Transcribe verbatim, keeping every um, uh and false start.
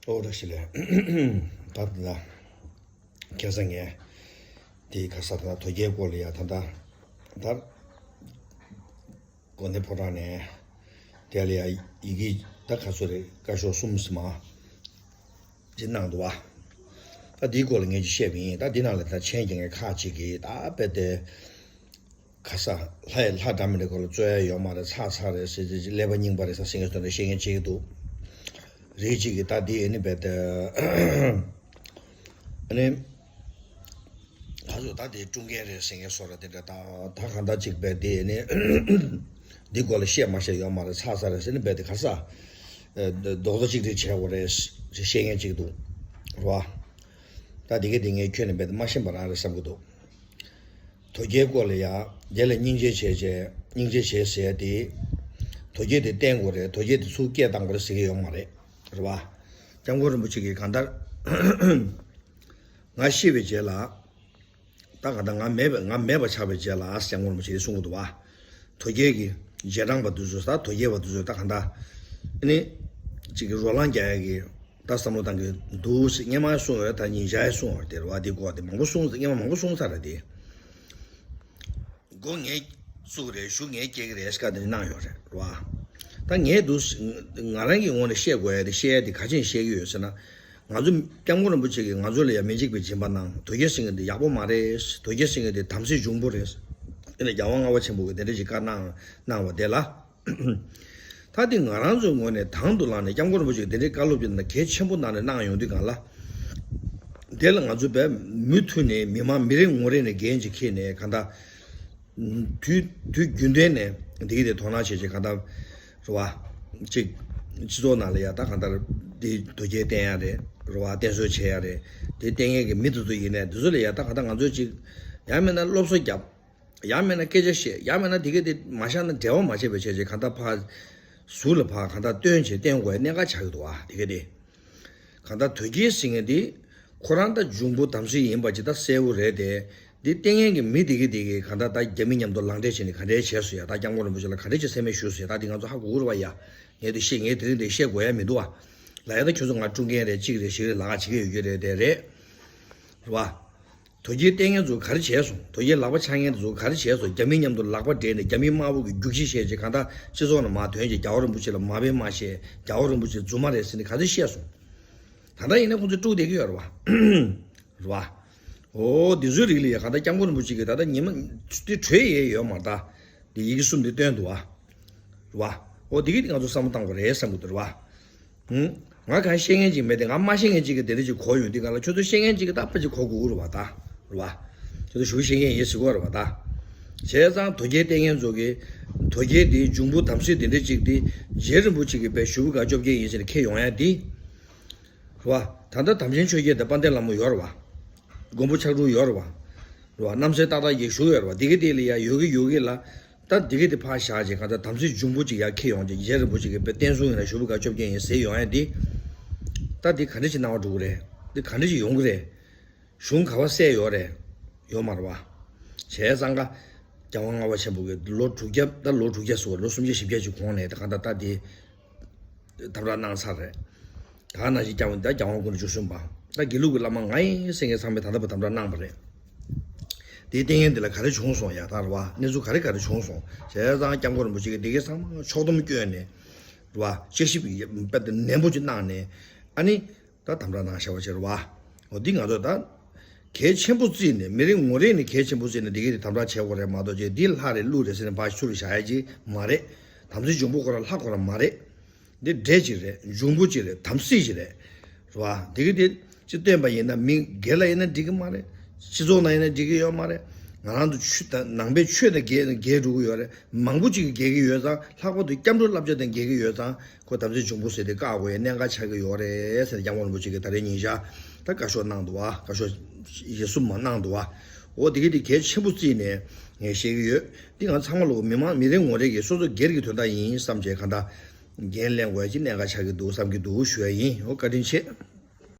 ཨོ་བཀྲ་ཤིས་བདེ་ལེགས། ད་ལྟ་ཁ་སང་ངས་དེ་ཁ་ས་ད་དོལ་རྒྱལ་སྐོར་ལ་ཡ་ད་ད་ད་དགོན་སྡེ་ཕོ་བྲང་ནས་དེ་ལ་ཡ་ཡི་གེ་ད་ག་ཚོད་རེད། བཀའ་ཤོག་གསུམ་ཙམ་ཅིག་གནང་འདུག་བ། ད་དེའི་སྐོར་ལ་ངས་ཅིག་བཤད་པ་ཡིན། ད་དེ་ནང་ལ་ད་མཆན་རྒྱག་མཁན་ཁག་ཅིག་གིས་ད་རྦད་དེ་ཁ་ས་ལྷ་ཡི་ལྷ་འདྲ་མི་འདྲ་སྐོར་ལ་རྩོད་ཡ་ཡོད་མ་རེད། ཚར་ཚར་རེད་ཟེར་ཏེ་ཀླད་པ་རྙིང་པ་རེད་ཟེར་བཤད་མཁན་ཚོ་འདྲ་བཤད་མཁན་ཅིག་འདུག་རིགས་གཅིག་གིས་ད་དེ་ཨ་ནི་རྦད་དེ་ཨ་ནི་ཁ་ཚོད་ད་དེ་དཀྲུག་མཁན་རེད་ཟེར་མཁན་སོགས་ར། དེ་འདྲ་ད་ད་གང་ལྟར་ཅིག་རྦད་དེ་ཨ་ནི་འདི་སྐོར་ལ་བཤད་མ་བཤད་ཡོད་མ་རེད། ཚར་ཚར་རེད་ཟེར་ནས་རྦད་དེ་ཁ་ས་རྡོག་རྩ་གཅིག་སྒྲིལ་བྱས་དགོས་རེད་ཟེར་བཤད་མཁན་ཅིག་འདུག་རེད་བ། ད་དེ་ག་དེ་ངས་ཁྱོན་ནས་རྦད་དེ་མ་ཤེས་པ་རང་རེད་བསམ་གྱི་འདུག་དོལ་རྒྱལ་སྐོར་ལ་ཡ་དེ་ལ་སྙིང་རྗེ་བྱས་བྱས་སྙིང་རྗེ་བྱས་ཟེར་ཏེ། དོལ་རྒྱལ་དེ་བསྟེན་དགོས་རེད། དོལ་རྒྱལ་དེ་ཚུར་སྐད་བཏང་དགོས་རེད་ཟེར་གྱི་ཡོད་མ་རེད། རེད་བ། སྐྱབས་མགོན་རིན་པོ་ཆེ་གིས་གང་ལྟར་ང་ཤི་བའི་རྗེས་ལ། ད་གང་ལྟར་ང་མེད་པ་ང་མེད་པ་ཆགས་པའི་རྗེས་ལ་སྐྱབས་མགོན་རིན་པོ་ཆེ་གིས་གསུང་གི་འདུག་བ། དོལ་རྒྱལ་གྱི་རྗེས་འབྲང་པ་དེ་ཚོ་ད་དོལ་རྒྱལ་བ་དེ་ཚོ་ད་གང་ལྟར་ཨ་ནི་གཅིག་གི་རོ་ལངས་རྒྱག་ཡ་གི་ད་བསམ་བློ་བཏང་གི་འདུག་ཟེར་སྔོན་མ་གསུངས་ཡོད། ད་ཉིན་ཞག་གསུངས་ཡོད་དེ་རེད་བ། དེ་སྐོར་དེ་མང་པོ་གསུངས་ཟེར་སྔོན་མ་མང་པོ་གསུངས་ཚར་རེད་དེ། མགོ་ངས་བཙུགས་རེད། གཞུ་ངས་སྐྱེལ་གི་རེད་ཟེར་ག་དེ་གནང་ཡོད་རེད་རེད་བ། ད་ངས་འདུག་ང་རང་གི་ངོས་ནས་བཤད་དགོས་ཡ་དེ་བཤད་ཡ་དེ་ག་ཅིག་བཤད་ཀྱི་ཡོད་ཟེར་ན། ང་ཚོ་སྐྱབས་མགོན་རིན་པོ་ཆེ་གིས་ང་ཚོ་ལ་ཡ་མི་འཇིགས་པའི་སྦྱིན་པ་གནང་། དོལ་རྒྱལ་ཟེར་མཁན་དེ་ཡག་པོ་མ་རེད། དོལ་རྒྱལ་ཟེར་མཁན་དེ་དམ་སྲི་འབྱུང་པོ་རེད། དེ་ནས་རྒྱལ་དབང་ལྔ་པ་ཆེན་པོ་གིས་དེ་འདྲ་ཅིག་བཀའ་གནང་གནང་བ་དེ་ལ། ད་དེ་ང་རང་ཚོའི་ངོས་ནས་དང་དུ་བླངས་ནས་སྐྱབས་མགོན་རིན་པོ་ཆེ་གིས་དེ་འདྲའི་བཀའ་སློབ་ཅིག་གནང་གལ་ཆེན་པོ་གནང་ནས་གནང་ཡོང་དུས་སྒང་ལ། དེ་ལ་ང་ཚོ་བས་མུ་མཐུད་ནས་མི་མང་མི་རེ་ངོ་རེ་ནས་འགན་ཅིག་འཁྱེར་ནས་གང་ལྟར། དུས་དུས་རྒྱུན་ལྡན་ནས་འདི་གི་དེ་དོ་སྣང་བྱེད་ཅིག་གང་ལྟར། རེད་བ། གཅིག་སྤྱི་ཚོགས་ནང་ལ་ཡ་ད་གང་ལྟར་འདི་དོལ་རྒྱལ་བསྟེན་ཡ་རེད། རེད་བ། བསྟེན་གསོལ་བྱེད་ཡ་རེད། དེ་བསྟེན་མཁན་གྱི་མི་དེ་ཚོ་ཡིན་ནའི་དེ་ཚོ་ལ་ཡ་ད་གང་ལྟར་ང་ཚོས་གཅིག་ཡང་མིན་ན་སློབ་གསོ་བརྒྱབ། ཡང་མིན་ན་སྐད་ཆ་བཤད། ཡང་མིན་ན་དེ་ག་དེ་མ་བཞག་ན་འབྲེལ་བ་མ་བྱས་པའི་བྱས་རྗེས་གང་ལྟར་ཕར་ཟུར་ལ་ཕར་གང་ལྟར་སྟོན་བྱས་བསྟན་དགོས་གནད་འགག་ཆགས་ཀྱི་འདུག་ཨ། དེ་ག་དེ་གང་ལྟར་དོལ་རྒྱལ་ཟེར་མཁན་དེ་ཁོ་རང་ད་འབྱུང་པོ་དམ་སྲི་ཡིན་པ་ཅིག་ད་གསལ་བོ་རེད་དེ། འདི་བསྟེན་མཁན་གྱི་མི་དེ་ག་དེ་གིས་གང་ལྟར་ད་རྒྱ་མི་མཉམ་དུ་ལག་འབྲེལ་བྱས་ནས་ག་འདྲའི་བྱས་སོང་ཡ། ད་སྐྱབས་མགོན་རིན་པོ་ཆེ་ལ་ག་འདྲའི་ཅིག་སེམས་ཁྲལ་ཞུས་སོང་ཡ། ད་འདི་ང་ཚོ་ཧ་གོ་གི་རེད་བ་ཡ། ངས་དེ་བཤད། ངས་དེ་རིང་དེ་བཤད་དགོས་ཡ་མི་འདུག་བ། ལ་ཡ་ད་ཁྱོད་ཚོ་ང་དཀྲུག་མཁན་རེད། གཅིག་རེད། ཞིག་རེད། ལག་ཅིག་གི་ཡོད་རྒྱུ་རེད། དེ་རེད། རེད་བ། དོལ་རྒྱལ་བསྟེན་མཁན་ཚོ་ག་རེ་བྱས་སོང་། དོལ་རྒྱལ་ལག་པ་འཆང་མཁན་ཚོ་ག་རེ་བྱས་སོང་། རྒྱ་མི་མཉམ་དུ་ལག་པ་སྦྲེལ་ནས་རྒྱ་མི་དམར་པོ་གི་རྒྱུག་ཁྱི་བྱས་རྗེས་གང་ལྟར་སྤྱི་ཚོགས་ནང་མར་ཐོན་རྗེས་རྒྱལ་བ་རིན་པོ་ཆེ་ལ་མ་དཔེ་མ་བཤད། རྒྱལ་བ་རིན་པོ་ཆེ་རྫུན་མ་རེད་ཟེར་ནས་ག་ཚོད་བཤད་སོང་། ད་ལྟ་ཡིན་ན་ཁོང་ཚོ་དཀྲུག་བསྡད་ཀྱི་ཡོད་རེད་བ། རེད་བ། འོ་འདི་ཚོའི་རིགས་ལ་ཡ་གང་ལྟར་སྐྱབས་མགོན་རིན་པོ་ཆེ་གིས་ད་ལྟ་ཉི་མ་འདི་གྲོལ་ཡས་ཡོད་མ་རེད་ད། འདི་ཡི་གེ་གསུམ་འདི་བཏོན་འདུག་བ། རེད་བ། འོ་འདི་གི་འདི་ང་ཚོ་བསམ་བློ་བཏང་དགོས་རེད་བསམ་གྱི་འདུག་རེད་བ། ཧུམ། ང་གང་ཤེས་མཁན་ཅིག་མེད་དེ། ང་མ་ཤེས་མཁན་ཅིག་གིས་དེ་འདྲ་ཅིག་གོ་ཡོང་དུས་སྒང་ལ་ཁྱོད་ཚོ་ཤེས་མཁན་ཅིག་གིས་ད་ཕར་ཅིག་གོ་དགོས་ཀྱི་རེད་བ་ད། རེད་བ། ཁྱོད་ཚོ་ཞུ་ཤེས་མཁན་ཡིན་ཟེར་གྱི་ཡོད་རེད་བ་ད། བྱས་ཙང་དོལ་རྒྱལ་བསྟེན་མཁན་ཚོ་གིས་དོལ་རྒྱལ་འདིའི་འབྱུང་པོ་དམ་སྲི་དེ་འདྲ་ཅིག་དེ་རྗེ་རིན་པོ་ཆེ་གིས་དཔེ་ཞུ་བ་ག་བཅོ་བརྒྱད་ཡིན་ཟེར་ནས་ཁྱེར་ཡོང་ཡ་དེ། རེད་བ། ད་ལྟ་དམ་ཅན་ཆོས་རྒྱལ་དང་དཔལ་ལྡན་ལྷ་མོ་ཡོད་རེད་བ། མགོན་པོ་ཕྱག་དྲུག་ཡོད་རེད་བ། རེད་བ། རྣམ་སྲས་ཏག་ཏག་ཅིག་བཞུགས་ཡོད་རེད་བ། དེ་གི་དེ་ལ་ཡ་ཡོད་གི་ཡོད་གི་ལ། ད་དེ་གི་དེ་ཕར་བཞག་རྗེས་གང་ལྟར་དམ་སྲིའི་འབྱུང་པོ་ཅིག་ཡར་འཁྱེར་ཡོང་རྗེས་རྗེ་རིན་པོ་ཆེ་གིས་དཔེ་བསྟན་སྲུང་ཡིན་ན་ཞུ་བ་ག་བཅོ་བརྒྱད་ཡིན་ཟེར་ཡོང་ཡ་དེ། ད་དེ་ག་འདྲ་ཅིག་སྣང་བ་འགྲོ་གི་རེད། དེ་ག་འདྲ་ཅིག་ཡོང་གི་རེད། གཞུང་ག་པར་གསལ་ཡོད་རེད། ཡོད་མ་རེད་བ། བྱས་ཙང་ཀ་རྒྱལ་དབང་ལྔ་པ་ཆེན་པོ་གིས་ལོ་དྲུག་བརྒྱ། ད་ལོ་དྲུག་བརྒྱ་ཟེར་བ་ལོ་སུམ་བརྒྱ་བཞི་བརྒྱ་ཅིག་གོང་ནས་ད་གང་ལྟར་ད་དེ་དམ་བསྒྲགས་གནང་ཚར་རེད། ད་ནང་བཞིན་རྒྱལ་དབང་། ད་རྒྱལ་དབང་སྐུ་ཕྲེང་བཅུ་གསུམ་པ། ད་དགེ་ལུགས་ཀྱི་བླ་མ་ང་ཡིན་ཟེར་མཁན་ཚང་མས་ད་ལྟ་བར་དམ་བསྒྲགས་གནང་བ་རེད། དེའི་ལྟས་ངན་འདི་ལ་ག་རེ་བྱུང་སོང་ཡ། ད་རེད་བ། གནས་ཚུལ་ག་རེ་ག་རེ་བྱུང་སོང་། བྱས་ཙང་སྐྱབས་མགོན་རིན་པོ་ཆེ་གིས་འདི་གའི་ཚང་མ་ཕྱོགས་བསྡོམས་བསྐྱོན་ནས། རེད་བ། དཔྱད་ཞིབ་དཔེ་དེ་ནན་པོ་ཅིག་གནང་ནས། ཨ་ནི། ད་དམ་བསྒྲགས་གནང་བཞག་པ་ཅིག་རེད་བ། འོ་འདི་ང་ཚོ་ད་གལ་ཆེན་པོ་བརྩིས་ནས། མི་རེ་ངོ་རེ་ནས་གལ་ཆེན་པོ་བརྩིས་ནས་འདི་གའི་དེ་དམ་བསྒྲགས་བྱེད་དགོས་རེད་མ་གཏོགས་ཅིག་འདི་ལྷ་རེད་ཀླུ་རེད་ཟེར་ནས་ཕར་ཚུར་བཞག་ཡ་ཅིག་མ་རེད། དམ་སྲིའི་འབྱུང་པོ་ཁོ་རང་ལྷ་ཁོ་རང་མ་རེད། འདི་འདྲེ་ཅིག་རེད། འབྱུང་པོ་ཅིག་རེད། དམ་སྲི་ཅིག་རེད། རེད་བ། འདི་གི་དེ་ཅིག་བསྟན་པ་ཡིན་ན་མི་སྒེར་ལ་ཡིན་ན་འགྲིག་གི་མ་རེད། སྤྱི་ཚོགས་ནང་ཡིན་ན་འགྲིག་གི་ཡོད་མ་རེད། ང་རང་ཚོ་ཆོས་དང་ནང་པའི་ཆོས་དང་འགལ་འགལ་འགྲོ་གི་ཡོད་རེད། མང་པོ་ཅིག་གིས་འགལ་གི་ཡོད་ཙང་། ལྷག་པར་དུ་སྐྱབས་འགྲོ་བསླབ་བྱ་དང་འགལ་གི་ཡོད་ཙང་། ཁོ་དམ་སྲིའི་འབྱུང་པོ་ཟེར་དེ་བཀག་དགོས་ཡ་གནད་འགག་ཆགས་ཀྱི་ཡོད་རེད་ཟེར་ནས་སྐྱབས་མགོན་རིན་པོ་ཆེ་གིས་ད་རེས་ཉིན་ཞག་ད་བཀའ་ཤོག་གནང་འདུག་བ། བཀའ་ཤོག་ཡིག་གསུམ་མ་གནང་འདུག་བ། འོ་དེ་གི་དེ་གལ་ཆེན་པོ་བརྩིས་ནས་ངས་བཤད་ཀྱི་ཡོད། འདི་ང་ཚང་མ་ལོག་མི་མང་མི་རེ་ངོ་རེ་གིས་སོ་སོ་སྒེར་གྱི་དོན་དག་ཡིན་བསམ་བྱས་གང་ལྟར་འགན་ལེན་དགོས་ཡ་ཅིག་གནད་འགག་ཆགས་ཀྱི་འདུག་བསམ་གྱི་འདུག་ཞུ་ཡ་ཡིན། འོ་བཀའ་དྲིན་ཆེ།